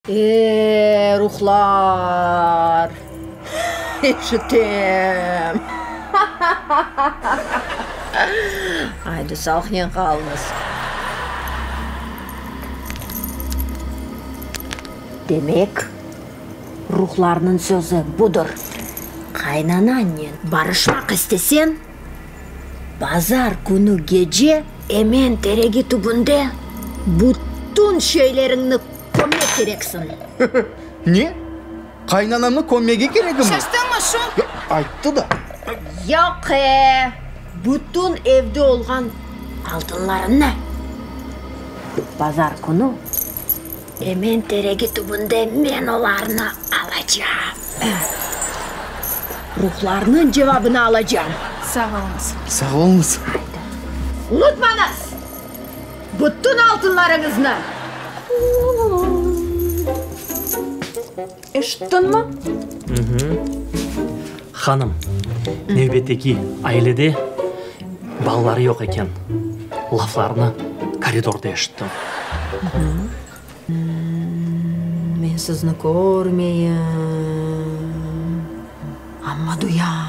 E, ruhlar! Eşitem! Aydı, sağlıqnen qalıñız! Demek, ruhlarnıñ sözü budır, qaynanannen barışmaq isteseñ, bazar künü gece emen teregi tübünde bütün şeyleriñni kömmek kereksiñ. Ne? Qaynanamnı kömmege keregimmi? Şaştıñmı şu? Ayttı da. Yoq-e! Bütün evde olğan altınlarıñnı bazar künü emen teregi tübünde men olarnı alacam. Ruhlarnıñ cevabını alacam. Sağ oluñız. Sağ oluñız. Aydı. Unutmañız! Bütün altınlarıñıznı! Eşittiñmi? Hanım, nevbetteki ailede balaları yoq eken. Laflarını koridorda eşittim. Men sizni körmeyim, amma duyam.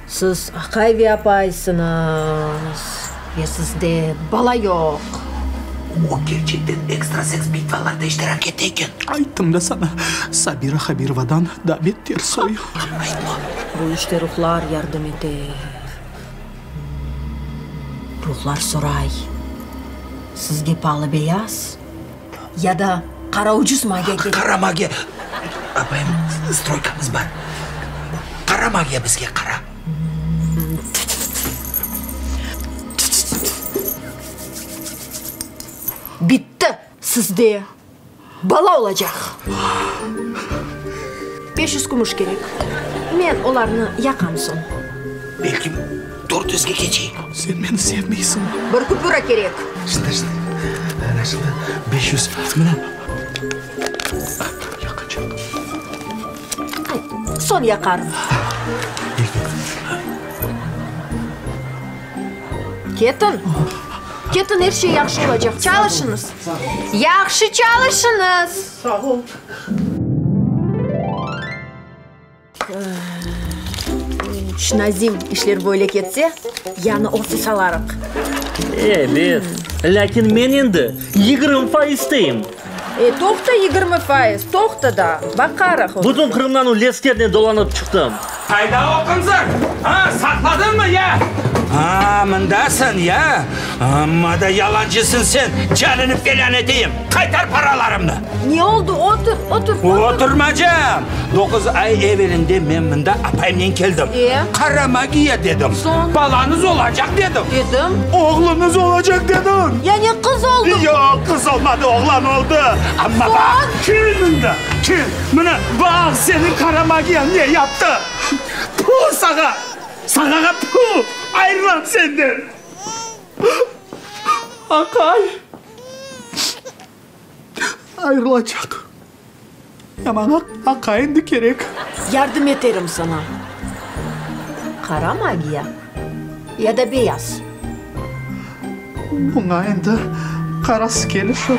Siz aqay ve apaysıñız ve sizde bala yoq. O kerçekten ekstraseks bitvalarda iştirak ete eken. Ayttım da saña, Sabira Habirovadan daa beter soyu. Aytma. Bu işte ruhlar yardım eter. Ruhlar soray, Sizge palı beyaz ya da qara ucuz magiya kerek? Qara magiya. Apayım, stroykamız bar. Qara magiya bizge, qara. Bitti, sizde bala olacaq. 500 kümüş kerek. Men olarnı yaqam soñ. Belki 400-ge keçeyik. Sen meni sevmeysiñ. Bir küpüra kerek. Şimdi, şimdi. Ana şimdi 500. Mına. Yaqacaq. Ay, soñ yaqarım. Ketiñ. Ketiñ, er şey yahşı olacaq. Çalışıñız. Yahşı çalışıñız. Sağ ol. Nazim, işler böyle ketse, yañı ofis alarıq. Ebet, lâkin men endi 20% isteyim. E, toqta 20%, toqta da, baqarıq. Bütün Qırımdan o leskernen dolanıp çıqtım. Qayda oqunzıñ? A, saqladıñmı ya? A, mındasıñ ya? Amma da yalancısıñ sen, canını felân eteyim! Qaytar paralarımnı! Ne oldı? Otur, otur, otur. Oturmacam! Doquz ay evelinde men mında apayımnen keldim. E? Qara magiya dedim. Soñ? Balañız olacaq dedim. Dedim. Oğluñız olacaq dedim. Ya ne qız oldu? Yoq, qız olmadı, oğlan oldı. Amma baq, kel mında, kel. Mına, baq, seniñ qara magiyañ ne yaptı! Tfu sağa! Sağağa tfu! Ayrılam senden! Aqay! Ayrılacaq. Ya maña aqay endi kerek. Yardım eterim saña. Qara magiya ya da beyaz? Buña endi qarası kelişir.